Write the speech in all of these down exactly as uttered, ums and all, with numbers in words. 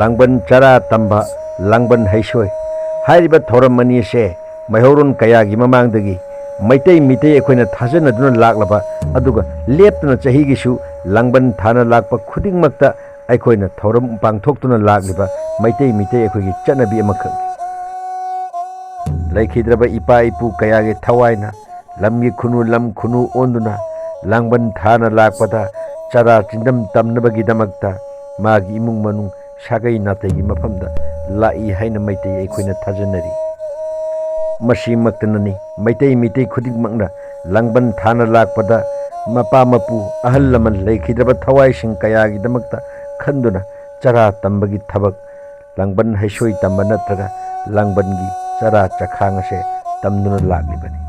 ꯂꯥꯡꯕꯟ ꯆꯔꯥ ꯇꯝꯕ, ꯂꯥꯡꯕꯟ ꯍꯩꯁꯣꯏ ꯍꯥꯏꯔꯤꯕ ꯊꯧꯔꯝ ꯑꯅꯤ ꯑꯁꯦ ꯃꯩꯍꯧꯔꯣꯟ ꯀꯌꯥꯒꯤ ꯃꯃꯥꯡꯗꯒꯤ ꯃꯩꯇꯩ ꯃꯤꯇꯩ ꯑꯩꯈꯣꯏꯅ ꯊꯥꯖꯅꯗꯨꯅ ꯂꯥꯛꯂꯕ, ꯑꯗꯨꯒ ꯂꯦꯞꯇꯅ ꯆꯍꯤꯒꯤꯁꯨ ꯂꯥꯡꯕꯟ ꯊꯥꯅ ꯂꯥꯛꯄ ꯈꯨꯗꯤꯡꯃꯛꯇ ꯑꯩꯈꯣꯏꯅ ꯊꯧꯔꯝ ꯄꯥꯡꯊꯣꯛꯇꯨꯅ ꯂꯥꯛꯂꯤꯕ ꯃꯩꯇꯩ ꯃꯤꯇꯩ ꯑꯩꯈꯣꯏꯒꯤ ꯆꯠꯅꯕꯤ ꯑꯃꯈꯛꯅꯤ꯫ ꯂꯩꯈꯤꯗ꯭ꯔꯕ ꯏꯄꯥ ꯏꯄꯨ ꯀꯌꯥꯒꯤ ꯊꯋꯥꯏꯅ ꯂꯝꯒꯤ ꯈꯨꯅꯨ ꯂꯝ ꯈꯨꯅꯨ ꯑꯣꯟꯗꯨꯅ ꯂꯥꯡꯕꯟ ꯊꯥꯅ ꯂꯥꯛꯄꯗ ꯆꯔꯥ ꯆꯤꯟꯗꯝ ꯇꯝꯅꯕꯒꯤꯗꯃꯛꯇ ꯃꯥꯒꯤ ꯏꯃꯨꯡ ꯃꯅꯨꯡ, ꯁꯥꯒꯩ ꯅꯥꯇꯩꯒꯤ ꯃꯐꯝꯗ ꯂꯥꯛꯏ ꯍꯥꯏꯅ ꯃꯩꯇꯩ ꯑꯩꯈꯣꯏꯅ ꯊꯥꯖꯅꯔꯤ꯫ ꯃꯁꯤꯃꯛꯇꯅꯅꯤ ꯃꯩꯇꯩ ꯃꯤꯇꯩ ꯈꯨꯗꯤꯡꯃꯛꯅ ꯂꯥꯡꯕꯟ ꯊꯥꯅ ꯂꯥꯛꯄꯗ ꯃꯄꯥ ꯃꯄꯨ, ꯑꯍꯜ ꯂꯃꯟ ꯂꯩꯈꯤꯗ꯭ꯔꯕ ꯊꯋꯥꯏꯁꯤꯡ ꯀꯌꯥꯒꯤꯗꯃꯛꯇ ꯈꯟꯗꯨꯅ ꯆꯔꯥ ꯇꯝꯕꯒꯤ ꯊꯕꯛ, ꯂꯥꯡꯕꯟ ꯍꯩꯁꯣꯏ ꯇꯝꯕ ꯅꯠꯇ꯭ꯔꯒ ꯂꯥꯡꯕꯟꯒꯤ ꯆꯔꯥ ꯆꯈꯥꯡ ꯑꯁꯦ ꯇꯝꯗꯨꯅ ꯂꯥꯛꯂꯤꯕꯅꯤ꯫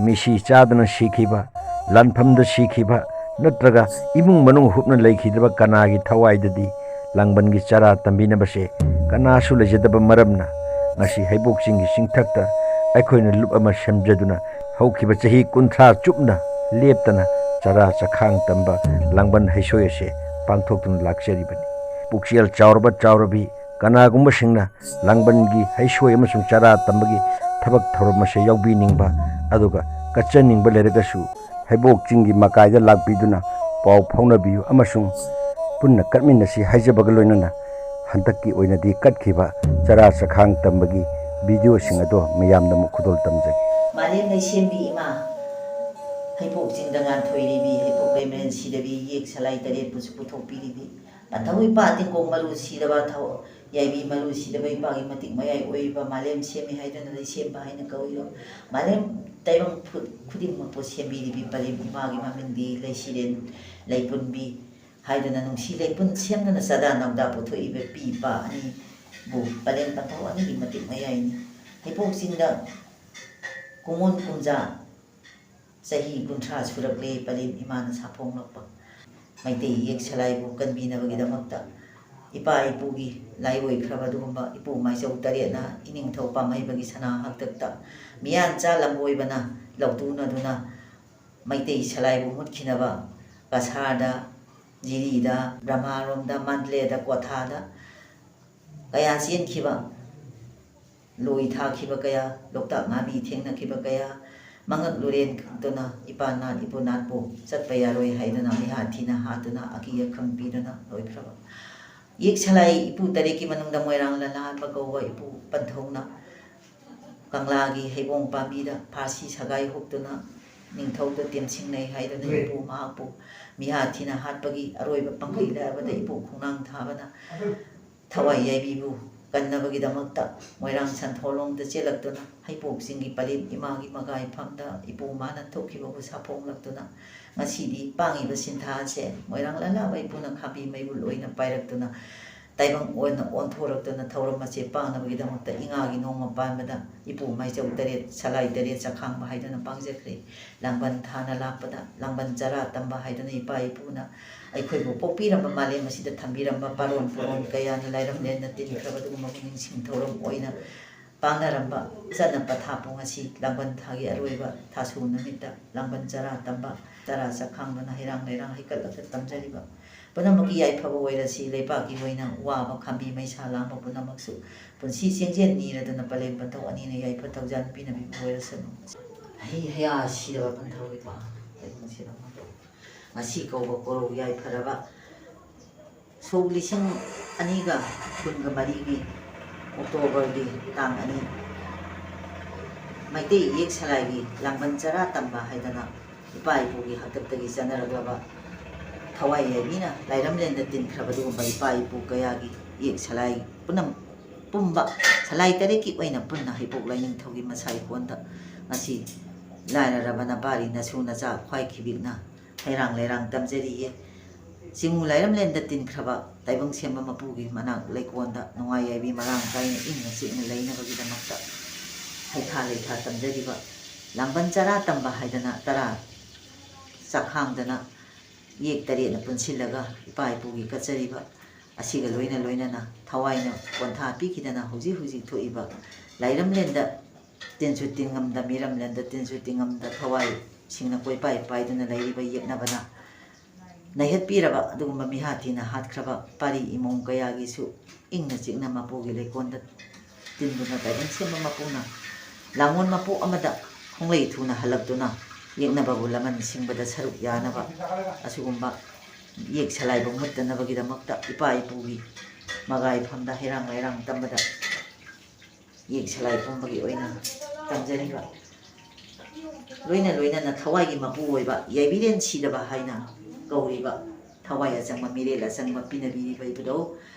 ꯃꯤꯁꯤ ꯆꯥꯗꯅ ꯁꯤꯈꯤꯕ, ꯂꯥꯟꯐꯝꯗ ꯁꯤꯈꯤꯕ ꯅꯠꯇ꯭ꯔꯒ ꯏꯃꯨꯡ ꯃꯅꯨꯡ ꯍꯨꯞꯅ ꯂꯩꯈꯤꯗ꯭ꯔꯕ ꯀꯅꯥꯒꯤ ꯊꯋꯥꯏꯗꯗꯤ ꯂꯥꯡꯕꯟꯒꯤ ꯆꯔꯥ ꯇꯝꯕꯤꯅꯕꯁꯦ ꯀꯅꯥꯁꯨ ꯂꯩꯖꯗꯕ ꯃꯔꯝꯅ, ꯉꯁꯤ ꯍꯩꯕꯣꯛ ꯆꯤꯡꯒꯤ ꯆꯤꯡꯊꯛꯇ ꯑꯩꯈꯣꯏꯅ ꯂꯨꯞ ꯑꯃ ꯁꯦꯝꯖꯗꯨꯅ ꯍꯧꯈꯤꯕ ꯆꯍꯤ ꯀꯨꯟꯊ꯭ꯔꯥ ꯆꯨꯞꯅ ꯂꯦꯞꯇꯅ ꯆꯔꯥ ꯆꯈꯥꯡ ꯇꯝꯕ ꯂꯥꯡꯕꯟ ꯍꯩꯁꯣꯏ ꯑꯁꯦ ꯄꯥꯡꯊꯣꯛꯇꯨꯅ ꯂꯥꯛꯆꯔꯤꯕꯅꯤ꯫ ꯄꯨꯛꯆꯦꯜ ꯆꯥꯎꯔꯕ ꯆꯥꯎꯔꯕꯤ ꯀꯅꯥꯒꯨꯝꯕꯁꯤꯡꯅ ꯂꯥꯡꯕꯟꯒꯤ ꯍꯩꯁꯣꯏ ꯑꯃꯁꯨꯡ ꯆꯔꯥ ꯇꯝꯕꯒꯤ ꯊꯕꯛ ꯊꯧꯔꯝ ꯑꯁꯦ ꯌꯥꯎꯕꯤꯅꯤꯡꯕ, ꯑꯗꯨꯒ ꯀꯠꯆꯅꯤꯡꯕ ꯂꯩꯔꯒꯁꯨ ꯍꯩꯕꯣꯛ ꯆꯤꯡꯒꯤ ꯃꯀꯥꯏꯗ ꯂꯥꯛꯄꯤꯗꯨꯅ ꯄꯥꯎ ꯐꯥꯎꯅꯕꯤꯌꯨ ꯑꯃꯁꯨꯡ ꯄꯨꯟꯅ ꯀꯠꯃꯤꯟꯅꯁꯤ ꯍꯥꯏꯖꯕꯒ ꯂꯣꯏꯅꯅ ꯍꯟꯗꯛꯀꯤ ꯑꯣꯏꯅꯗꯤ ꯀꯠꯈꯤꯕ ꯆꯔꯥ ꯆꯈꯥꯡ ꯇꯝꯕꯒꯤ ꯚꯤꯗꯤꯑꯣꯁꯤꯡ ꯑꯗꯣ ꯃꯌꯥꯝꯗ ꯑꯃꯨꯛ ꯈꯨꯗꯣꯜ ꯇꯝꯖꯒꯦ꯫ ꯃꯥꯂꯦꯝ ꯂꯩꯁꯦꯝꯕꯤ ꯏꯃꯥ, ꯍꯩꯕꯣꯛ ꯆꯤꯡꯗ ꯉꯥꯟꯊꯣꯏꯔꯤꯕꯤ, ꯍꯩꯕꯣꯛ ꯂꯩꯃꯔꯦꯟ ꯁꯤꯗꯕꯤ, ꯌꯦꯛ ꯁꯂꯥꯏ ꯇꯔꯦꯠꯄꯨꯁꯨ ꯄꯨꯊꯣꯛꯄꯤꯔꯤꯕꯤ, ꯄꯟꯊꯧ ꯏꯄꯥ ꯇꯤꯡꯀꯣꯡ ꯃꯔꯨ ꯁꯤꯗꯕ ꯊꯧ-, ꯌꯥꯏꯕꯤ ꯃꯔꯨ ꯁꯤꯗꯕ ꯏꯄꯥꯒꯤ ꯃꯇꯤꯛ ꯃꯌꯥꯏ ꯑꯣꯏꯔꯤꯕ ꯃꯥꯂꯦꯝ ꯁꯦꯝꯃꯤ ꯍꯥꯏꯗꯨꯅ ꯂꯩꯁꯦꯝꯕ ꯍꯥꯏꯅ ꯀꯧꯏꯗꯣ꯫ ꯃꯥꯂꯦꯝ ꯇꯥꯏꯕꯪ ꯐꯨ-, ꯈꯨꯗꯤꯡꯃꯛꯄꯨ ꯁꯦꯝꯕꯤꯔꯤꯕꯤ ꯄꯔꯦꯝ ꯏꯃꯥꯒꯤ ꯃꯃꯤꯡꯗꯤ ꯂꯩꯁꯤꯔꯦꯟ ꯂꯩꯄꯨꯟꯕꯤ ꯍꯥꯏꯗꯨꯅ ꯅꯨꯡꯁꯤ ꯂꯩꯄꯨꯟ ꯁꯦꯝꯗꯨꯅ ꯆꯥꯗꯥ ꯅꯧꯗꯥ ꯄꯨꯊꯣꯛꯏꯕ ꯄꯤ ꯏꯄꯥ ꯑꯅꯤꯕꯨ ꯄꯔꯦꯝ ꯄꯟꯊꯧ ꯑꯅꯤꯒꯤ ꯃꯇꯤꯛ ꯃꯌꯥꯏꯅꯤ꯫ ꯍꯩꯕꯣꯛ ꯆꯤꯡꯗ ꯀꯨꯡꯑꯣꯟ ꯀꯨꯝꯖꯥ ꯆꯍꯤ ꯀꯨꯟꯊ꯭ꯔꯥ ꯁꯨꯔꯛꯂꯦ ꯄꯂꯦꯝ ꯏꯃꯥꯅ ꯁꯥꯐꯣꯡꯂꯛꯄ꯫ ꯃꯩꯇꯩ ꯌꯦꯛ ꯁꯂꯥꯏꯕꯨ ꯀꯟꯕꯤꯅꯕꯒꯤꯗꯃꯛꯇ ꯏꯄꯥ ꯏꯄꯨꯒꯤ ꯂꯥꯏ ꯑꯣꯏꯈ꯭ꯔꯕ ꯑꯗꯨꯒꯨꯝꯕ ꯏꯄꯨ ꯃꯥꯏꯆꯧ ꯇꯔꯦꯠꯅ ꯏꯅꯤꯡꯊꯧ ꯄꯥꯝꯍꯩꯕꯒꯤ ꯁꯅꯥ ꯍꯥꯛꯇꯛꯇ ꯃꯤꯌꯥꯟꯆꯥ ꯂꯝꯕꯣꯏꯕꯅ ꯂꯧꯇꯨꯅꯗꯨꯅ ꯃꯩꯇꯩ ꯁꯂꯥꯏꯕꯨ ꯃꯨꯠꯈꯤꯅꯕ ꯀꯁꯥꯔꯗ ꯖꯤꯔꯤꯗ, ꯕ꯭ꯔꯍꯃꯥꯔꯣꯝꯗ, ꯃꯟꯗꯂꯦꯗ, ꯀ꯭ꯋꯥꯊꯥꯗ ꯀꯌꯥ ꯆꯦꯟꯈꯤꯕ, ꯂꯣꯏ ꯊꯥꯈꯤꯕ ꯀꯌꯥ, ꯂꯣꯛꯇꯥꯛ ꯉꯥꯃꯤ ꯊꯦꯡꯅꯈꯤꯕ ꯀꯌꯥ, ꯃꯉꯛ ꯂꯨꯔꯦꯟ ꯈꯛꯇꯨꯅ ꯏꯄꯥ ꯅꯥꯠ ꯏꯄꯨ ꯅꯥꯠꯄꯨ ꯆꯠꯄ ꯌꯥꯔꯣꯏ ꯍꯥꯏꯗꯨꯅ ꯃꯤꯍꯥꯠ ꯊꯤꯅ ꯍꯥꯠꯇꯨꯅ ꯑꯀꯤ ꯑꯈꯪ ꯄꯤꯗꯨꯅ ꯂꯣꯏꯈ꯭ꯔꯕ꯫ ꯌꯦꯛ ꯁꯂꯥꯏ ꯏꯄꯨ ꯇꯔꯦꯠꯀꯤ ꯃꯅꯨꯡꯗ ꯃꯣꯏꯔꯥꯡ ꯂꯂꯥꯟꯕ ꯀꯧꯕ ꯏꯄꯨ ꯄꯟꯊꯧꯅ ꯀꯪꯂꯥꯒꯤ ꯍꯩꯕꯣꯡ ꯄꯥꯝꯕꯤꯗ ꯐꯥꯁꯤ ꯁꯒꯥꯏ ꯍꯨꯛꯇꯨꯅ ꯅꯤꯡꯊꯧꯗ ꯇꯦꯝꯁꯤꯡꯅꯩ ꯍꯥꯏꯗꯨꯅ ꯏꯄꯨ ꯃꯍꯥꯛꯄꯨ ꯃꯤꯍꯥꯠ ꯊꯤꯅ ꯍꯥꯠꯄꯒꯤ ꯑꯔꯣꯏꯕ ꯄꯥꯡꯒꯩ ꯂꯥꯛꯂꯕꯗ ꯏꯄꯨ ꯈꯣꯡꯅꯥꯡ ꯊꯥꯕꯅ ꯊꯋꯥꯏ ꯌꯥꯏꯕꯤꯕꯨ ꯀꯟꯅꯕꯒꯤꯗꯃꯛꯇ ꯃꯣꯏꯔꯥꯡ ꯁꯟꯊꯣꯂꯣꯡꯗ ꯆꯦꯜꯂꯛꯇꯨꯅ ꯍꯩꯄꯣꯛ ꯆꯤꯡꯒꯤ ꯄꯂꯦꯝ ꯏꯃꯥꯒꯤ ꯃꯒꯥꯏꯐꯝꯗ ꯏꯄꯨ ꯃꯥꯅ ꯊꯣꯛꯈꯤꯕꯕꯨ ꯁꯥꯐꯣꯡꯂꯛꯇꯨꯅ ꯉꯁꯤꯗꯤ ꯄꯥꯡꯉꯤꯕ ꯁꯤꯟꯊꯥ ꯑꯁꯦ ꯃꯣꯏꯔꯥꯡ ꯂꯂꯥꯕ ꯏꯄꯨꯅ ꯈꯥꯕꯤ ꯃꯩꯕꯨꯜ ꯑꯣꯏꯅ ꯄꯥꯏꯔꯛꯇꯨꯅ ꯇꯥꯏꯕꯪ ꯑꯣꯏꯅ ꯑꯣꯟꯊꯣꯔꯛꯇꯨꯅ ꯊꯧꯔꯝ ꯑꯁꯦ ꯄꯥꯡꯅꯕꯒꯤꯗꯃꯛꯇ ꯏꯉꯥꯒꯤ ꯅꯣꯡꯃ ꯄꯥꯟꯕꯗ ꯏꯄꯨ ꯃꯥꯏꯆꯧ ꯇꯔꯦꯠ, ꯁꯂꯥꯏ ꯇꯔꯦꯠ ꯆꯈꯥꯡꯕ ꯍꯥꯏꯗꯨꯅ ꯄꯥꯡꯖꯈ꯭ꯔꯦ꯫ ꯂꯥꯡꯕꯟ ꯊꯥꯅ ꯂꯥꯛꯄꯗ ꯂꯥꯡꯕꯟ ꯆꯔꯥ ꯇꯝꯕ ꯍꯥꯏꯗꯨꯅ ꯏꯄꯥ ꯏꯄꯨꯅ ꯑꯩꯈꯣꯏꯕꯨ ꯄꯣꯛꯄꯤꯔꯝꯕ ꯃꯥꯂꯦꯝ ꯑꯁꯤꯗ ꯊꯝꯕꯤꯔꯝꯕ ꯄꯥꯔꯣꯟ ꯄꯨꯔꯣꯟ ꯀꯌꯥꯅ ꯂꯥꯏꯔꯝꯂꯦꯟꯅ ꯇꯤꯟꯈ꯭ꯔꯕ ꯑꯗꯨꯒꯨꯝꯕ ꯄꯨꯛꯅꯤꯡ ꯁꯤꯡ ꯊꯧꯔꯝ ꯑꯣꯏꯅ ꯄꯥꯡꯅꯔꯝꯕ ꯆꯠꯅ ꯄꯊꯥꯞꯄꯨ ꯉꯁꯤ ꯂꯥꯡꯕꯟ ꯊꯥꯒꯤ ꯑꯔꯣꯏꯕ ꯊꯥꯁꯨ ꯅꯨꯃꯤꯠꯇ ꯂꯥꯡꯕꯟ ꯆꯔꯥ ꯇꯝꯕ, ꯆꯔꯥ ꯆꯈꯥꯡꯗꯨꯅ ꯍꯩꯔꯥꯡ ꯂꯩꯔꯥꯡ ꯍꯩꯀꯠꯂꯒ ꯇꯝꯖꯔꯤꯕ ꯄꯨꯝꯅꯃꯛꯀꯤ ꯌꯥꯏꯐꯕ ꯑꯣꯏꯔꯁꯤ꯫ ꯂꯩꯕꯥꯛꯀꯤ ꯑꯣꯏꯅ ꯋꯥꯕ ꯈꯥꯝꯕꯤ ꯃꯩꯁꯥ ꯂꯥꯡꯕ ꯄꯨꯝꯅꯃꯛꯁꯨ ꯄꯨꯟꯁꯤ ꯆꯦꯡꯖꯦꯜ ꯅꯤꯔꯗꯨꯅ ꯄꯂꯦꯝ ꯄꯟꯊꯧ ꯑꯅꯤꯅ ꯌꯥꯏꯐ ꯊꯧꯖꯥꯜ ꯄꯤꯅꯕꯤꯕ ꯑꯣꯏꯔꯁꯅꯨ꯫ ꯍꯩ ꯍꯌꯥ ꯁꯤꯔꯕ ꯄꯟꯊꯧꯒꯤ ꯄꯥ-, ꯂꯩꯐꯝꯁꯤꯗ ꯉꯁꯤ ꯀꯧꯕ ꯀꯣꯔꯧ ꯌꯥꯏꯐꯔꯕ ꯁꯣꯛ ꯂꯤꯁꯤꯡ ꯑꯅꯤꯒ ꯀꯨꯟꯒ ꯃꯔꯤꯒꯤ ꯑꯣꯛꯇꯣꯕꯔꯒꯤ ꯇꯥꯡ ꯑꯅꯤ, ꯃꯩꯇꯩ ꯏꯌꯦꯛ ꯁꯂꯥꯏꯒꯤ ꯂꯥꯡꯕꯟ ꯆꯔꯥ ꯇꯝꯕ ꯍꯥꯏꯗꯅ ꯏꯄꯥ ꯏꯄꯨꯒꯤ ꯍꯥꯛꯇꯛꯇꯒꯤ ꯆꯠꯅꯔꯛꯂꯕ ꯊꯋꯥꯏ ꯌꯥꯏꯕꯤꯅ ꯂꯥꯏꯔꯝꯂꯦꯟꯗ ꯇꯤꯟꯈ꯭ꯔꯕ ꯑꯗꯨꯒꯨꯝꯕ ꯏꯄꯥ ꯏꯄꯨ ꯀꯌꯥꯒꯤ ꯏꯌꯦꯛ ꯁꯂꯥꯏ ꯄꯨꯝꯅꯝ-, ꯄꯨꯝꯕ ꯁꯂꯥꯏ ꯇꯔꯦꯠꯀꯤ ꯑꯣꯏꯅ ꯄꯨꯟꯅ ꯍꯩꯄꯣꯛ ꯂꯥꯏꯅꯤꯡꯊꯧꯒꯤ ꯃꯁꯥ ꯏꯀꯣꯟꯗ ꯉꯁꯤ ꯂꯥꯏꯔꯔꯕ ꯅꯄꯥꯔꯤ ꯅꯁꯨ ꯅꯆꯥ ꯈ꯭ꯋꯥꯏ ꯈꯤꯕꯤꯛꯅ ꯍꯩꯔꯥꯡ ꯂꯩꯔꯥꯡ ꯇꯝꯖꯔꯤꯌꯦ꯫ ꯆꯤꯡꯉꯨ ꯂꯥꯏꯔꯝꯂꯦꯟꯗ ꯇꯤꯟꯈ꯭ꯔꯕ ꯇꯥꯏꯕꯪ ꯁꯦꯝꯕ ꯃꯄꯨꯒꯤ ꯃꯅꯥꯛ ꯂꯩꯀꯣꯟꯗ ꯅꯨꯡꯉꯥꯏ ꯌꯥꯏꯕꯤ ꯃꯔꯥꯡ ꯀꯥꯏꯅ ꯏꯪꯅ ꯆꯤꯛꯅ ꯂꯩꯅꯕꯒꯤꯗꯃꯛꯇ ꯍꯩꯊꯥ ꯂꯩꯊꯥ ꯇꯝꯖꯔꯤꯕ ꯂꯥꯡꯕꯟ ꯆꯔꯥ ꯇꯝꯕ ꯍꯥꯏꯗꯅ ꯇꯔꯥ ꯆꯥꯛꯈꯥꯡꯗꯅ ꯏꯌꯦꯛ ꯇꯔꯦꯠꯅ ꯄꯨꯟꯁꯤꯜꯂꯒ ꯏꯄꯥ ꯏꯄꯨꯒꯤ ꯀꯠꯆꯔꯤꯕ ꯑꯁꯤꯒ ꯂꯣꯏꯅ ꯂꯣꯏꯅꯅ ꯊꯋꯥꯏꯅ ꯄꯣꯟꯊꯥ ꯄꯤꯈꯤꯗꯅ ꯍꯧꯖꯤꯛ ꯍꯧꯖꯤꯛ ꯊꯣꯛꯏꯕ ꯂꯥꯏꯔꯝꯂꯦꯟꯗ ꯇꯤꯟꯁꯨ ꯇꯤꯟꯉꯝꯗ, ꯃꯤꯔꯝꯂꯦꯟꯗ ꯇꯤꯟꯁꯨ ꯇꯤꯟꯉꯝꯗ ꯊꯋꯥꯏꯁꯤꯡꯅ ꯀꯣꯏꯄꯥꯏ ꯄꯥꯏꯗꯨꯅ ꯂꯩꯔꯤꯕ ꯌꯦꯛꯅꯕꯅ ꯅꯩꯍꯠꯄꯤꯔꯕ ꯑꯗꯨꯒꯨꯝꯕ ꯃꯤꯍꯥꯠ ꯊꯤꯅ ꯍꯥꯠꯈ꯭ꯔꯕ ꯄꯥꯔꯤ ꯏꯃꯣꯡ ꯀꯌꯥꯒꯤꯁꯨ ꯏꯪꯅ ꯆꯤꯛꯅ ꯃꯄꯨꯒꯤ ꯂꯩꯀꯣꯜꯗ ꯇꯤꯟꯗꯨꯅ ꯇꯥꯏꯕꯪ ꯁꯦꯝꯕ ꯃꯄꯨꯅ ꯂꯥꯡꯑꯣꯟ ꯃꯄꯣꯛ ꯑꯃꯗ ꯈꯣꯡꯂꯩ ꯊꯨꯅ ꯍꯜꯂꯛꯇꯨꯅ ꯌꯦꯛꯅꯕꯕꯨ ꯂꯃꯟ ꯁꯤꯡꯕꯗ ꯁꯔꯨꯛ ꯌꯥꯅꯕ ꯑꯁꯤꯒꯨꯝꯕ ꯌꯦꯛ ꯁꯂꯥꯏꯕꯨ ꯃꯨꯠꯇꯅꯕꯒꯤꯗꯃꯛꯇ ꯏꯄꯥ ꯏꯄꯨꯒꯤ ꯃꯒꯥꯏꯐꯝꯗ ꯍꯩꯔꯥꯡ ꯂꯩꯔꯥꯡ ꯇꯝꯕꯗ ꯌꯦꯛ ꯁꯂꯥꯏ ꯄꯨꯝꯕꯒꯤ ꯑꯣꯏꯅ ꯇꯝꯖꯔꯤꯕ, ꯂꯣꯏꯅ ꯂꯣꯏꯅꯅ ꯊꯋꯥꯏꯒꯤ ꯃꯄꯨ ꯑꯣꯏꯕ ꯌꯥꯏꯕꯤꯔꯦꯟ ꯁꯤꯗꯕ ꯍꯥꯏꯅ ꯀꯧꯔꯤꯕ ꯊꯋꯥꯏ ꯑꯆꯪꯕ ꯃꯤꯔꯦꯜ ꯑꯆꯪꯕ ꯄꯤꯅꯕꯤꯔꯤꯕ ꯏꯕꯨꯙꯧ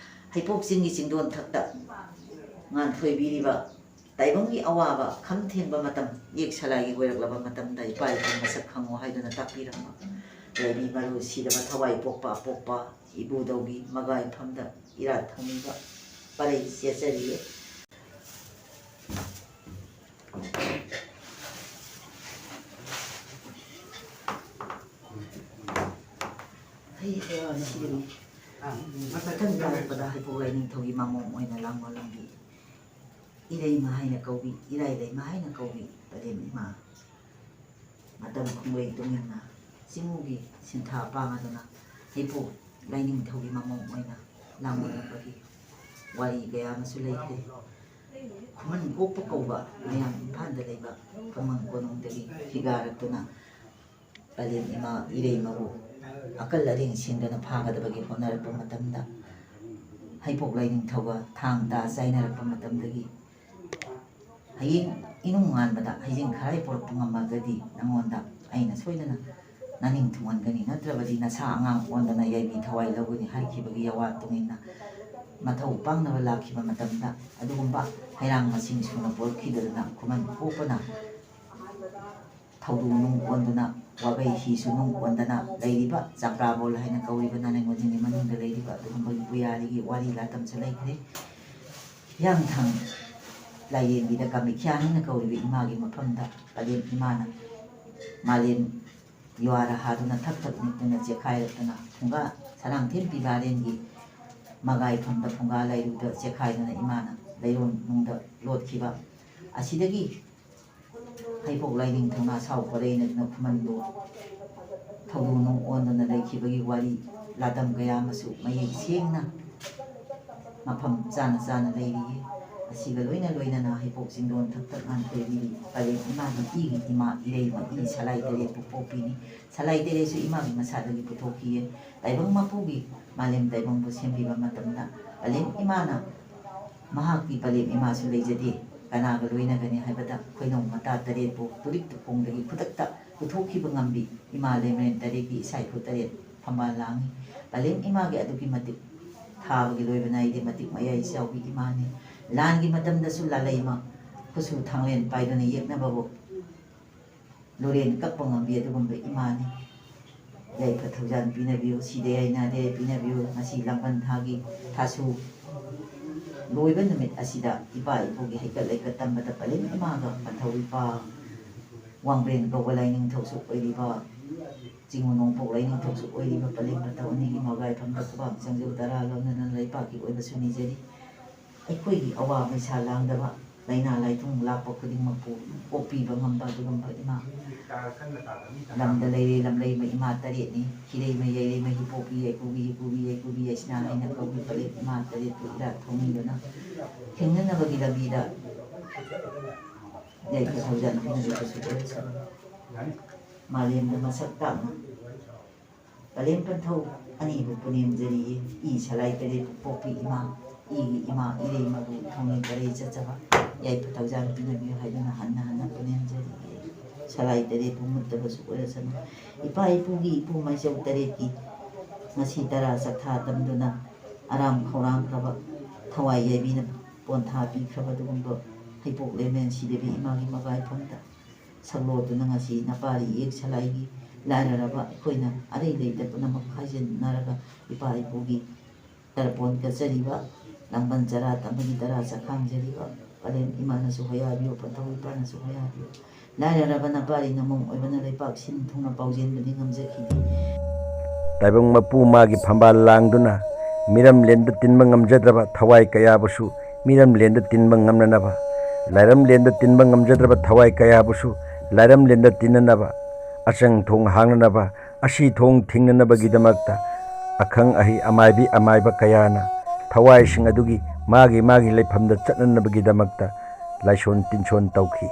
ꯍꯩꯄꯣꯛ ꯆꯤꯡꯒꯤ ꯆꯤꯡꯗꯣꯟ ꯊꯛꯇ ꯉꯥꯟꯊꯣꯏꯕꯤꯔꯤꯕ ꯇꯥꯏꯕꯪꯒꯤ ꯑꯋꯥꯕ ꯈꯝ ꯊꯦꯡꯕ ꯃꯇꯝ ꯌꯦꯛ ꯁꯂꯥꯏꯒꯤ ꯑꯣꯏꯔꯛꯂꯕ ꯃꯇꯝꯗ ꯏꯄꯥ ꯏꯄꯨ ꯃꯁꯛ ꯈꯪꯉꯨ ꯍꯥꯏꯗꯨꯅ ꯇꯥꯛꯄꯤꯔꯝꯕ ꯂꯩꯕꯤ ꯃꯔꯨ ꯁꯤꯗꯕ ꯊꯋꯥꯏ ꯄꯣꯛꯄ ꯑꯄꯣꯛꯄ ꯏꯕꯨꯙꯧꯒꯤ ꯃꯒꯥꯏꯐꯝꯗ ꯏꯔꯥꯠ ꯊꯧꯅꯤꯕ ꯄꯔꯩ ꯆꯦꯠꯆꯔꯤꯌꯦ꯫ ꯍꯩ ꯍꯩ ꯁꯤꯔꯤ ꯃꯊꯪ ꯇꯥꯔꯛꯄꯗ ꯍꯩꯄꯣꯛ ꯂꯥꯏꯅꯤꯡꯊꯧꯒꯤ ꯃꯃꯣꯝ ꯑꯣꯏꯅ ꯂꯥꯡꯕ ꯂꯝꯕꯤ ꯏꯔꯩꯃ ꯍꯥꯏꯅ ꯀꯧꯕꯤ, ꯏꯔꯥꯏ ꯂꯩꯃ ꯍꯥꯏꯅ ꯀꯧꯕꯤ ꯄꯔꯦꯝ ꯏꯃꯥ ꯃꯇꯝ ꯈꯣꯡꯂꯩ ꯇꯨꯡꯏꯟꯅ ꯆꯤꯡꯃꯨꯒꯤ ꯁꯤꯟꯊꯥ ꯄꯥꯡꯉꯗꯨꯅ ꯍꯩꯄꯣꯛ ꯂꯥꯏꯅꯤꯡꯊꯧꯒꯤ ꯃꯃꯣꯝ ꯑꯣꯏꯅ ꯂꯥꯡꯕ ꯂꯝꯕꯒꯤ ꯋꯥꯔꯤ ꯀꯌꯥ ꯑꯃꯁꯨ ꯂꯩꯈ꯭ꯔꯦ꯫ ꯈꯨꯃꯟ ꯀꯣꯛꯄ ꯀꯧꯕ ꯃꯌꯥꯝ ꯏꯝꯐꯥꯜꯗ ꯂꯩꯕ ꯈꯨꯃꯟ ꯀꯣꯅꯨꯡꯗꯒꯤ ꯍꯤꯒꯥꯔꯛꯇꯨꯅ ꯄꯂꯦꯝ ꯏꯃꯥ ꯏꯔꯩꯃꯕꯨ ꯑꯀꯜ ꯑꯔꯦꯡ ꯁꯦꯟꯗꯨꯅ ꯐꯥꯒꯗꯕꯒꯤ ꯍꯣꯠꯅꯔꯛꯄ ꯃꯇꯝꯗ ꯍꯩꯄꯣꯛ ꯂꯥꯏꯅꯤꯡꯊꯧꯒ ꯊꯥꯡ ꯇꯥ ꯆꯥꯏꯅꯔꯛꯄ ꯃꯇꯝꯗꯒꯤ ꯍꯌꯦꯡ ꯏꯅꯨꯡ ꯉꯥꯟꯕꯗ ꯍꯩꯖꯤꯡ ꯈꯔꯥꯏ ꯄꯨꯔꯛꯄ ꯉꯝꯃꯒꯗꯤ ꯅꯉꯣꯟꯗ ꯑꯩꯅ ꯁꯣꯏꯗꯅ ꯅꯅꯤꯡ ꯊꯨꯡꯍꯟꯒꯅꯤ, ꯅꯠꯇ꯭ꯔꯕꯗꯤ ꯅꯁꯥ ꯑꯉꯥꯡ ꯑꯣꯟꯗꯅ ꯌꯥꯏꯕꯤ ꯊꯋꯥꯏ ꯂꯧꯒꯅꯤ ꯍꯥꯏꯈꯤꯕꯒꯤ ꯌꯥꯋꯥ ꯇꯨꯡꯏꯟꯅ ꯃꯊꯧ ꯄꯥꯡꯅꯕ ꯂꯥꯛꯈꯤꯕ ꯃꯇꯝꯗ ꯑꯗꯨꯒꯨꯝꯕ ꯍꯩꯔꯥꯡ ꯃꯁꯤꯡ ꯁꯨꯅ ꯄꯨꯔꯛꯈꯤꯗꯗꯨꯅ ꯈꯨꯃꯟ ꯀꯣꯛꯄꯅ ꯊꯧꯗꯨ ꯅꯨꯡ ꯑꯣꯟꯗꯨꯅ ꯋꯥꯕꯩ ꯍꯤꯁꯨ ꯅꯨꯡ ꯑꯣꯟꯗꯅ ꯂꯩꯔꯤꯕ ꯆꯥꯄ꯭ꯔꯥꯕꯣꯜ ꯍꯥꯏꯅ ꯀꯧꯔꯤꯕ ꯅꯥꯅꯤꯡ ꯃꯅꯤꯡꯒꯤ ꯃꯅꯨꯡꯗ ꯂꯩꯔꯤꯕ ꯑꯗꯨꯒꯨꯝꯕꯒꯤ ꯄꯨꯌꯥꯔꯤꯒꯤ ꯋꯥꯔꯤ ꯂꯥꯇꯝꯁꯨ ꯂꯩꯈ꯭ꯔꯦ꯫ ꯍꯤꯌꯥꯡꯊꯥꯡ ꯂꯥꯏꯔꯦꯝꯕꯤꯗ ꯀꯥꯃꯤꯈ꯭ꯌꯥ ꯍꯥꯏꯅ ꯀꯧꯔꯤꯕ ꯏꯃꯥꯒꯤ ꯃꯐꯝꯗ ꯄꯂꯦꯝ ꯏꯃꯥꯅ ꯃꯥꯂꯦꯝ ꯌꯨꯍꯥꯔ ꯍꯥꯗꯨꯅ ꯊꯛ ꯊꯛ ꯅꯤꯛꯇꯨꯅ ꯆꯦꯛꯈꯥꯏꯔꯛꯇꯨꯅ ꯐꯨꯡꯒꯥ ꯁꯂꯥꯡꯊꯦꯝ ꯄꯤꯕꯥꯔꯦꯟꯒꯤ ꯃꯒꯥꯏꯐꯝꯗ ꯐꯨꯡꯒꯥ ꯂꯥꯏꯔꯨꯗ ꯆꯦꯛꯈꯥꯏꯗꯨꯅ ꯏꯃꯥꯅ ꯂꯩꯔꯣꯟ ꯅꯨꯡꯗ ꯂꯣꯠꯈꯤꯕ ꯑꯁꯤꯗꯒꯤ ꯍꯩꯄꯣꯛ ꯂꯥꯏꯅꯤꯡꯊꯧꯅ ꯑꯁꯥꯎ ꯄꯔꯩꯅꯗꯨꯅ ꯈꯨꯃꯟꯕꯨ ꯊꯧꯗꯣꯛ ꯅꯨꯡ ꯑꯣꯟꯗꯨꯅ ꯂꯩꯈꯤꯕꯒꯤ ꯋꯥꯔꯤ ꯂꯥꯗꯝ ꯀꯌꯥ ꯑꯃꯁꯨ ꯃꯌꯦꯛ ꯁꯦꯡꯅ ꯃꯐꯝ ꯆꯥꯅ ꯆꯥꯅ ꯂꯩꯔꯤꯌꯦ꯫ ꯑꯁꯤꯒ ꯂꯣꯏꯅ ꯂꯣꯏꯅꯅ ꯍꯩꯄꯣꯛ ꯆꯤꯡꯗꯣꯟ ꯊꯛꯇ ꯉꯥꯟꯊꯣꯏꯕꯤ ꯄꯔꯦꯡ ꯏꯃꯥꯒꯤ ꯏꯒꯤ ꯏꯃꯥ ꯏꯔꯩꯃ ꯏ ꯁꯂꯥꯏ ꯇꯔꯦꯠꯄꯨ ꯄꯣꯛꯄꯤꯅꯤ꯫ ꯁꯂꯥꯏ ꯇꯔꯦꯠꯁꯨ ꯏꯃꯥꯒꯤ ꯃꯁꯥꯗꯒꯤ ꯄꯨꯊꯣꯛꯈꯤꯌꯦ꯫ ꯇꯥꯏꯕꯪ ꯃꯄꯨꯒꯤ ꯃꯥꯂꯦꯝ ꯇꯥꯏꯕꯪꯕꯨ ꯁꯦꯝꯕꯤꯕ ꯃꯇꯝꯗ ꯄꯂꯦꯝ ꯏꯃꯥꯅ ꯃꯍꯥꯛꯀꯤ ꯄꯂꯦꯝ ꯏꯃꯥꯁꯨ ꯂꯩꯖꯗꯦ꯫ ꯀꯅꯥꯒ ꯂꯣꯏꯅꯒꯅꯤ ꯍꯥꯏꯕꯗ ꯈꯣꯏꯅꯧ ꯃꯇꯥ ꯇꯔꯦꯠꯄꯨ ꯇꯨꯔꯤꯛ ꯇꯨꯈꯣꯡꯗꯒꯤ ꯈꯨꯗꯛꯇ ꯄꯨꯊꯣꯛꯈꯤꯕ ꯉꯝꯕꯤ ꯏꯃꯥ ꯂꯦꯃꯔꯦꯟ ꯇꯔꯦꯠꯀꯤ ꯏꯁꯥ ꯏꯈꯨ ꯇꯔꯦꯠ ꯐꯝꯕꯥꯜ ꯂꯥꯡꯉꯤ꯫ ꯄꯂꯦꯝ ꯏꯃꯥꯒꯤ ꯑꯗꯨꯛꯀꯤ ꯃꯇꯤꯛ ꯊꯥꯕꯒꯤ ꯂꯣꯏꯕ ꯅꯥꯏꯗꯦ, ꯃꯇꯤꯛ ꯃꯌꯥꯏ ꯆꯥꯎꯕꯤ ꯏꯃꯥꯅꯤ꯫ ꯂꯥꯟꯒꯤ ꯃꯇꯝꯗꯁꯨ ꯂꯥꯂꯩꯃ ꯈꯨꯠꯁꯨ ꯊꯥꯡꯂꯦꯟ ꯄꯥꯏꯗꯨꯅ ꯌꯦꯛꯅꯕꯕꯨ ꯂꯣꯔꯦꯟ ꯀꯛꯄ ꯉꯝꯕꯤ ꯑꯗꯨꯒꯨꯝꯕ ꯏꯃꯥꯅꯤ꯫ ꯌꯥꯏꯐ ꯊꯧꯖꯥꯜ ꯄꯤꯅꯕꯤꯌꯨ, ꯁꯤꯗ ꯌꯥꯏꯅꯗꯦ ꯄꯤꯅꯕꯤꯌꯨ꯫ ꯉꯁꯤ ꯂꯥꯡꯕꯟ ꯊꯥꯒꯤ ꯊꯥꯁꯨ ꯂꯣꯏꯕ ꯅꯨꯃꯤꯠ ꯑꯁꯤꯗ ꯏꯄꯥ ꯏꯄꯨꯒꯤ ꯍꯩꯀꯠ ꯂꯩꯀꯠ ꯇꯝꯕꯗ ꯄꯂꯦꯝ ꯏꯃꯥꯒ ꯄꯟꯊꯧ ꯏꯄꯥ ꯋꯥꯡꯕ꯭ꯔꯦꯟ ꯀꯧꯕ ꯂꯥꯏꯅꯤꯡꯊꯧꯁꯨ ꯑꯣꯏꯔꯤꯕ ꯆꯤꯡꯉꯨ ꯅꯣꯡꯄꯣꯛ ꯂꯥꯏꯅꯤꯡꯊꯧꯁꯨ ꯑꯣꯏꯔꯤꯕ ꯄꯂꯦꯝ ꯄꯟꯊꯧ ꯑꯅꯤꯒꯤ ꯃꯒꯥꯏꯐꯝꯗ ꯈꯨꯕꯥꯛ ꯆꯪꯖꯧ ꯇꯔꯥ ꯂꯧꯅꯗꯨꯅ ꯂꯩꯄꯥꯛꯀꯤ ꯑꯣꯏꯕꯁꯨ ꯅꯤꯖꯔꯤ꯫ ꯑꯩꯈꯣꯏꯒꯤ ꯑꯋꯥ ꯃꯩꯁꯥ ꯂꯥꯡꯗꯕ, ꯂꯥꯏꯅꯥ ꯂꯥꯏꯊꯨꯡ ꯂꯥꯛꯄ ꯈꯨꯗꯤꯡꯃꯛꯄꯨ ꯀꯣꯛꯄꯤꯕ ꯉꯝꯕ ꯑꯗꯨꯒꯨꯝꯕ ꯏꯃꯥ꯫ ꯂꯝꯗ ꯂꯩꯔꯦ ꯂꯝꯂꯩꯃ ꯏꯃꯥ ꯇꯔꯦꯠꯅꯤ꯫ ꯍꯤꯔꯩꯃ ꯌꯩꯔꯩꯃ ꯍꯤꯄꯣꯛꯄꯤ ꯌꯩꯀꯨꯕꯤ ꯍꯤꯄꯨꯕꯤ ꯌꯩꯀꯨꯕꯤ ꯌꯩꯁꯅꯥ ꯍꯥꯏꯅ ꯀꯧꯕꯤ ꯄꯔꯦꯡ ꯏꯃꯥ ꯇꯔꯦꯠꯄꯨ ꯏꯔꯥꯠ ꯊꯧꯅꯤꯗꯨꯅ ꯍꯤꯡꯅꯅꯕꯒꯤ ꯂꯝꯕꯤꯗ ꯌꯥꯏꯐ ꯊꯧꯖꯥꯜ ꯄꯤꯅꯕꯤꯕꯁꯨ ꯑꯣꯏꯔꯁꯅꯨ꯫ ꯃꯥꯂꯦꯝꯗ ꯃꯁꯛ ꯇꯥꯛꯅ ꯄꯂꯦꯝ ꯄꯟꯊꯧ ꯑꯅꯤꯕꯨ ꯄꯨꯅꯦꯝꯖꯔꯤꯌꯦ꯫ ꯏ ꯁꯂꯥꯏ ꯇꯔꯦꯠꯄꯨ ꯄꯣꯛꯄꯤ ꯏꯃꯥ, ꯏꯒꯤ ꯏꯃꯥ ꯏꯔꯩꯃꯕꯨ ꯊꯧꯅꯤ ꯇꯔꯩ ꯆꯠꯆꯕ ꯌꯥꯏꯐ ꯊꯧꯖꯥꯜ ꯄꯤꯅꯕꯤꯌꯨ ꯍꯥꯏꯗꯨꯅ ꯍꯟꯅ ꯍꯟꯅ ꯄꯨꯅꯦꯝꯖꯔꯤꯌꯦ꯫ ꯁꯂꯥꯏ ꯇꯔꯦꯠꯄꯨ ꯃꯨꯠꯇꯕꯁꯨ ꯑꯣꯏꯔꯁꯅꯨ꯫ ꯏꯄꯥ ꯏꯄꯨꯒꯤ ꯏꯄꯨ ꯃꯥꯏꯆꯧ ꯇꯔꯦꯠꯀꯤ ꯉꯁꯤ ꯇꯔꯥ ꯆꯥꯛꯊꯥ ꯇꯝꯗꯨꯅ ꯑꯔꯥꯝ ꯈꯧꯔꯥꯡꯈ꯭ꯔꯕ ꯊꯋꯥꯏ ꯌꯥꯏꯕꯤꯅ ꯄꯣꯟꯊꯥ ꯄꯤꯈ꯭ꯔꯕ ꯑꯗꯨꯒꯨꯝꯕ ꯍꯩꯄꯣꯛ ꯂꯦꯃꯦꯟ ꯁꯤꯗꯕꯤ ꯏꯃꯥꯒꯤ ꯃꯒꯥꯏꯐꯝꯗ ꯁꯛꯂꯣꯠꯇꯨꯅ ꯉꯁꯤ ꯅꯄꯥꯔꯤ ꯏꯌꯦꯛ ꯁꯂꯥꯏꯒꯤ ꯂꯥꯏꯔꯔꯕ ꯑꯩꯈꯣꯏꯅ ꯑꯔꯩ ꯂꯩꯇ ꯄꯨꯝꯅꯃꯛ ꯈꯥꯏꯖꯤꯟꯅꯔꯒ ꯏꯄꯥ ꯏꯄꯨꯒꯤ ꯇꯔꯄꯣꯟ ꯀꯠꯆꯔꯤꯕ, ꯂꯥꯡꯕꯟ ꯆꯔꯥ ꯇꯝꯕꯒꯤ ꯇꯔꯥ ꯆꯥꯛꯈꯥꯡꯖꯔꯤꯕ ꯄꯂꯦꯝ ꯏꯃꯥꯅꯁꯨ ꯍꯣꯌꯥꯕꯤꯌꯨ, ꯄꯟꯊꯧ ꯏꯄꯥꯅꯁꯨ ꯍꯣꯌꯥꯕꯤꯌꯨ꯫ ꯂꯥꯏꯔꯔꯕ ꯅꯄꯥꯔꯤ ꯅꯃꯨꯡ ꯑꯣꯏꯕꯅ ꯂꯩꯄꯥꯛ ꯁꯤꯟ ꯊꯨꯡꯅ ꯄꯥꯎꯖꯦꯟꯕꯗꯤ ꯉꯝꯖꯈꯤꯗꯦ꯫ ꯇꯥꯏꯕꯪ ꯃꯄꯨ ꯃꯥꯒꯤ ꯐꯝꯕꯥꯜ ꯂꯥꯡꯗꯨꯅ ꯃꯤꯔꯝꯂꯦꯟꯗ ꯇꯤꯟꯕ ꯉꯝꯖꯗ꯭ꯔꯕ ꯊꯋꯥꯏ ꯀꯌꯥꯕꯨꯁꯨ ꯃꯤꯔꯝꯂꯦꯟꯗ ꯇꯤꯟꯕ ꯉꯝꯅꯅꯕ, ꯂꯥꯏꯔꯝꯂꯦꯟꯗ ꯇꯤꯟꯕ ꯉꯝꯖꯗ꯭ꯔꯕ ꯊꯋꯥꯏ ꯀꯌꯥꯕꯨꯁꯨ ꯂꯥꯏꯔꯝꯂꯦꯟꯗ ꯇꯤꯟꯅꯅꯕ, ꯑꯆꯪ ꯊꯣꯡ ꯍꯥꯡꯅꯅꯕ, ꯑꯁꯤ ꯊꯣꯡ ꯊꯤꯡꯅꯅꯕꯒꯤꯗꯃꯛꯇ ꯑꯈꯪ ꯑꯍꯩ ꯑꯃꯥꯏꯕꯤ ꯑꯃꯥꯏꯕ ꯀꯌꯥꯅ ꯊꯋꯥꯏꯁꯤꯡ ꯑꯗꯨꯒꯤ ꯃꯥꯒꯤ ꯃꯥꯒꯤ ꯂꯩꯐꯝꯗ ꯆꯠꯅꯅꯕꯒꯤꯗꯃꯛꯇ ꯂꯥꯏꯁꯣꯟ ꯇꯤꯟꯁꯣꯟ ꯇꯧꯈꯤ꯫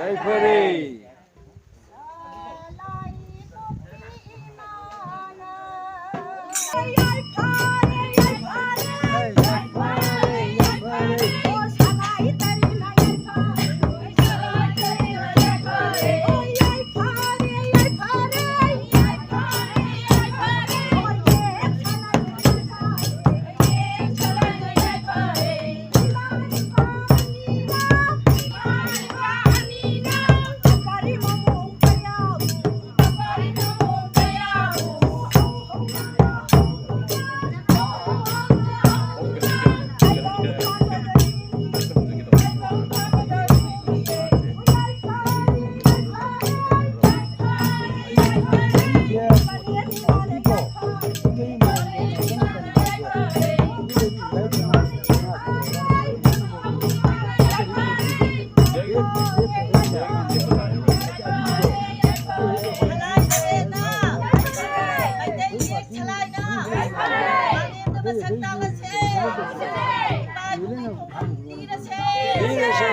ꯌꯥꯏꯐꯔꯦ꯫ ꯁꯂꯥꯏꯅ ꯃꯩꯇꯩ ꯃꯌꯦꯛ ꯁꯂꯥꯏꯅ ꯃꯥꯂꯦꯝꯗ ꯃꯁꯛ ꯇꯥꯛꯂꯁꯦ꯫ ꯏꯄꯥ ꯏꯄꯨꯒꯤ ꯈꯨꯔꯨꯝ ꯄꯤꯔꯁꯦ꯫ ꯄꯤꯔꯁꯦ꯫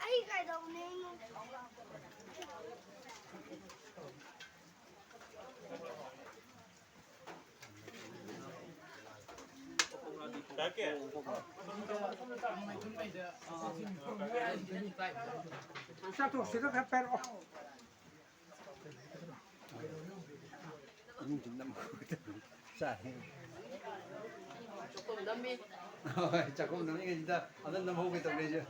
ꯑꯩ ꯀꯩꯗꯧꯅꯤ? ꯆꯥꯛꯇꯣ ꯁꯤꯗ ꯈꯔ ꯄꯥꯏꯔꯛꯑꯣ꯫ ꯏꯃꯨꯡꯁꯤ ꯅꯝ ꯆꯥꯔꯦ꯫ ꯆꯥꯛꯈꯨꯝ ꯅꯝꯃꯤ꯫ ꯍꯣꯏ, ꯆꯥꯛꯈꯨꯝ ꯅꯝꯃꯤꯉꯩꯁꯤꯗ ꯑꯝꯇ ꯅꯝꯍꯧꯒꯦ ꯇꯧꯔꯛꯏꯁꯦ꯫